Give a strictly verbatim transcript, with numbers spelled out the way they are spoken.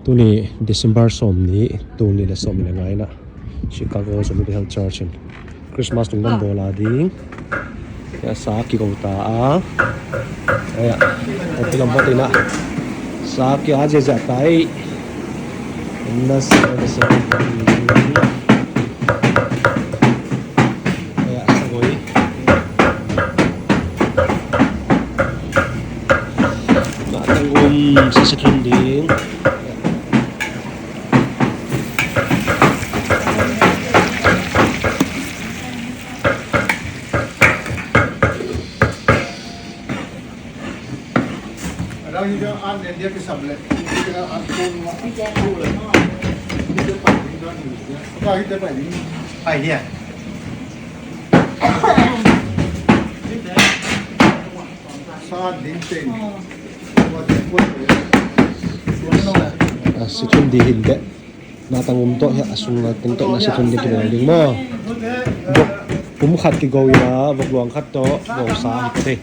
Tuni December sawm ni, tul nih le sawm nih le nga in ah Chicago Zomi Bethel Church in Christmas lungdam bawl a ding. Hiah sa kigo ta a. Hiah, a ti lam bawt in ah sa kia ziahziah ta ei. Na sa, na sa. Hiah, sa goi. Mah tang um, sa sa thlun ding. A, si thum di hin beh. Na tang um tawh hiah a sung na teng tawh na si thum di kibawl ding maw? Vok pum khat kigo in a, vok luang khat tawh bawl sa hi ka thei.